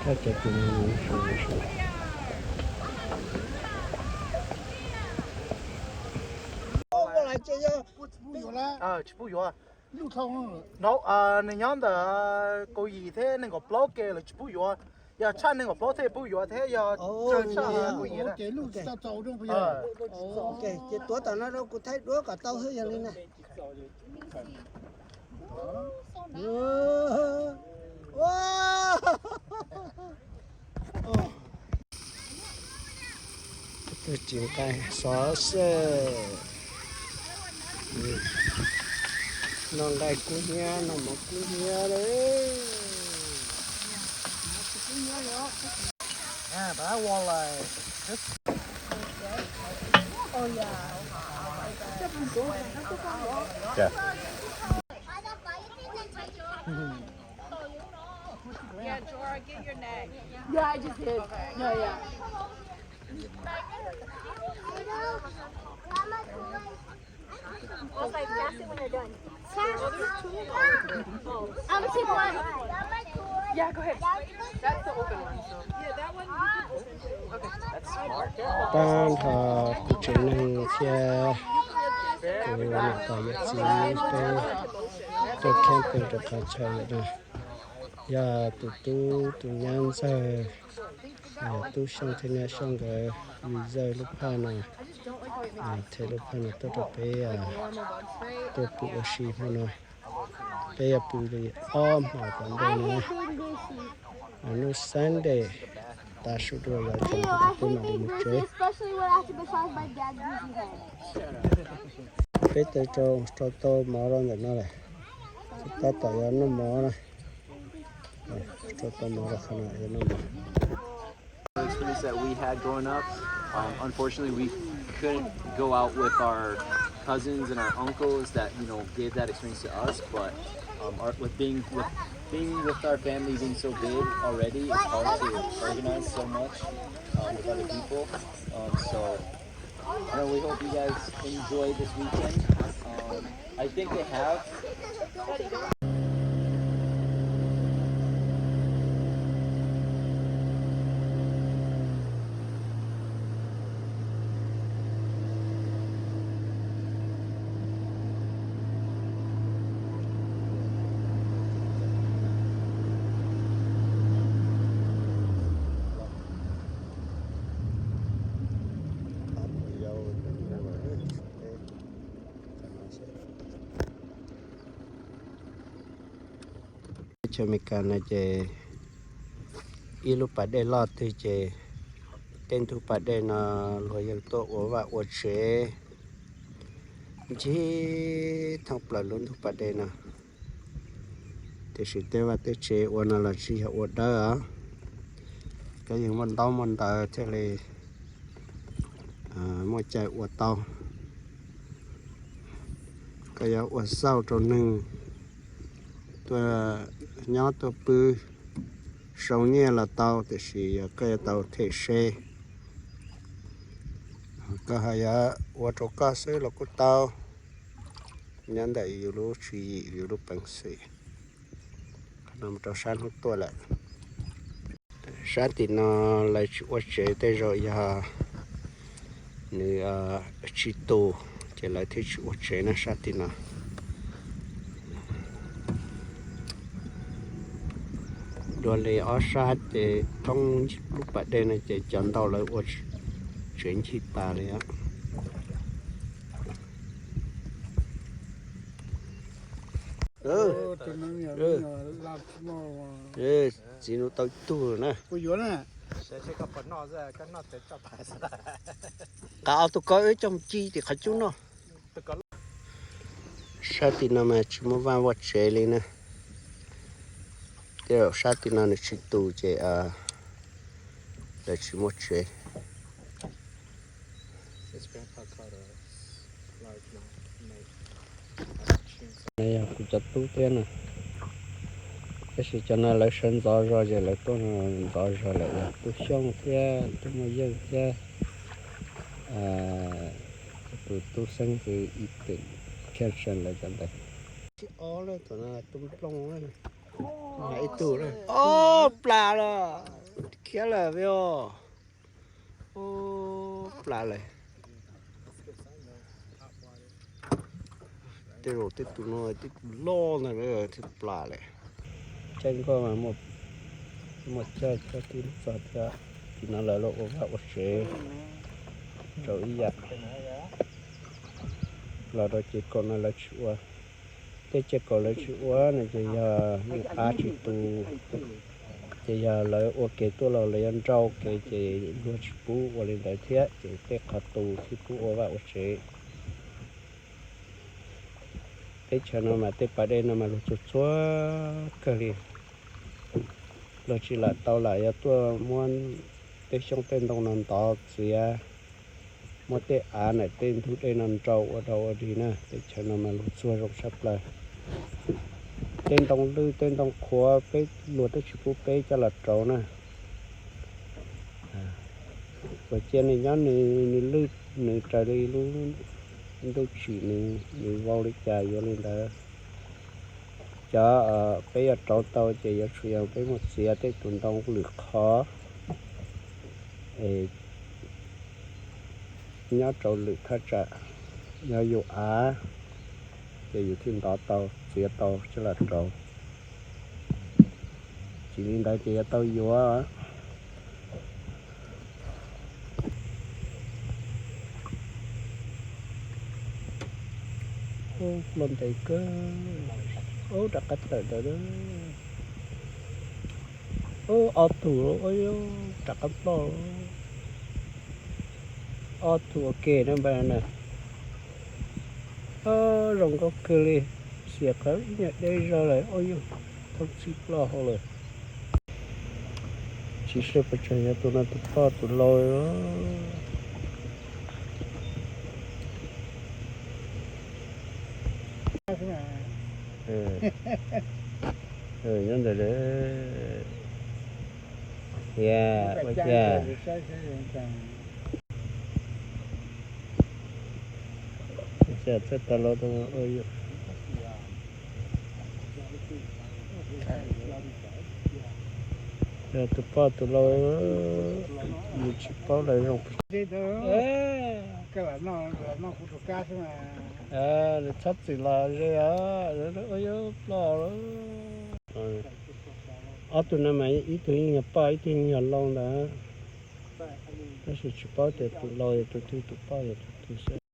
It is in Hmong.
Cov tus no, tsis pub yuav. No, nws nyob ntawm kaum yim thiab nees nkaum plaub ke, lawv tsis pub yuav. Yog tshaj nees nkaum plaub thiaj pub yuav thiab, yog tsawg tshaj kaum yim na. Ces tuav tom no rau kuv thaij duab kom tau xwb yog li na. Tus tsis nqaij xov xwb. Noj nqaij kub hnyiab, noj mov kub hnyiab li. Yeah, Jorah, get your neck. Yeah, I just did. Yeah, yeah. I was like, "Pass it when you're done." Pass. I'm gonna take one. Yeah, go ahead. That's the open one, so. Yeah, that one you can open. Okay. Tab nrho kuv tsev neeg thiab kuv niam tais yawm txiv peb tuaj camping rau qhov chaw no. Yog tus tub tus nyab ntxawg, Tub Xyooj thiab Nyab Xyooj nkawd reserve lub phaj no, thiab lub phaj no tuaj rau peb tuaj pw ua si hmo no. Peb yuav pw li ob hmos tom ntej no. Hnub Sunday tav su dua yog tseem peb mam li mus tsev. Peb tes rau rau tau mov rau ntawm no lawm. Tab tom yuav noj mov na. Rau tau mov rau qhov no yuav noj mov. Experience that we had growing up. Um, unfortunately, we couldn't go out with our cousins and our uncles that, you know, gave that experience to us. But um, our, with being with being with our family being so big already, it's hard to organize so much um, with other people. Um, so I don't know, we hope you guys enjoy this weekend. Um, I think they have. Teb chaws Amelikas no ces ib lub pas dej loj twg ces tej ntug pas dej no luag yeej tuaj ua vaj ua tsev ncig thoob plaws lub ntug pas dej no. Tiam sis tej vaj tej tsev ua no los tsis yog ua dawb os, koj yeej muaj ntaub muaj ntawv thiaj li muaj cai ua tau. Koj yuav ua xauj rau neeg tuaj nyob tuaj pw, sau nyiaj los tau, tiam sis yog koj yuav tau them se, koj ho yuav ua rau koj xwb los kuj tau, nyob ntawm yus lub tswv yim yus lub peev xwm. Qhov no mus rau sab hnub tuaj lawm. Sab tim no lawv tsis ua tsev, tej zaum yog nws tsis tus ces lawv thiaj tsis ua tsev na sab tim no. Dua li ob sab ces thoob lub pas dej no ces cov ntau lawv ua tsev ncig tas li. Txiv nus tau tug na. Qas ob tug ko wb coj mus ci tim qhov cub noj. Sab tim no mas tsis muaj vaj muaj tsev li na. Tej zaum sab tim no nws tsis tus ces lawv tsis muaj tsev. Yog kuv cov tub thiab na, tab sis cov no lawv sawv ntxov zog ces lawv tuaj ntxov zog lawm, yog Tub Xyooj thiab Tub Muaj Yeej thiab tus tub xeeb ntxwv Ib Tem Khej Seem lawv cov ntawd. Tsis ob lawm, thaum no tus nplooj lawm. Ib tug, ob plas lawm, khiav lawm os. Ob plas lawm. Tej zaum tej tus no tej tus loj ntag, thiaj plas lawm. Caij nkoj mas muaj caij tib txog thiab. Tim no lawv los ua vaj ua tsev rau ib yam. Los rau ces kaum no lawv tsis ua. Tej caij kaum lawv tsis ua no ces yog yeej av tsis tu, ces yog lawv ua kev tuaj los lawv yuav nrau kev ces luag tsis pub ua li ntawd thiab ces tej qhov tu thiaj pub ua vaj ua tsev. Teb chaws no mas tej pas dej no mas luag txua txua kawg li. Luag tsis lam tau lam yuav tuaj muab tej xyoob tej ntoo no ntov txiav, muab tej av ntawm tej ntug dej no nrau ua dog ua dig na. Teb chaws no mas luag txuag zoo tshaj plaws. Tej ntoo lwj tej ntoo qhuav peb luag twb tsis pub peb coj los rauv na. Ua cia nws nyob nws, nws lwj nws raws li lub ntuj tsim nws, nws vau li cas yuav li ntawd. Cov peb yuav rauv tau ces yuav tsum yog peb mus txiav tej tus ntoo lwm qhov es nyob rau lwm thaj tsam, yog yus av ces yus thiaj ntov tau txiav tau coj los rauv. Tsis li ntawd ces yuav tau yuav. Ub, ploj ntev kawg. Ub, rov qab tawm ntawd. Ub, ob tug, rov qab ploj. Ob tug ua ke na npawg na. Zoo nkauj kawg li. Xiam qhov ib nyuag deb zog lawm. Ub, yus thoob txhij ploj hauv lawm. Tsis saib puas tsawg yog tus no tus poj tus lau. Nyob ntawm, ya, ua cas txawj tau lau tau. Tus poj tus lau, yus tsis paub lawv zoo. Nws txhob txwm los ze os, ua yuav ploj. Ob tug no mas ib tug yeej yog poj ib tug yeej yog lau ntawd. Tab sis tsis paub tias tus lau yog tus twg tus poj yog tus twg xwb.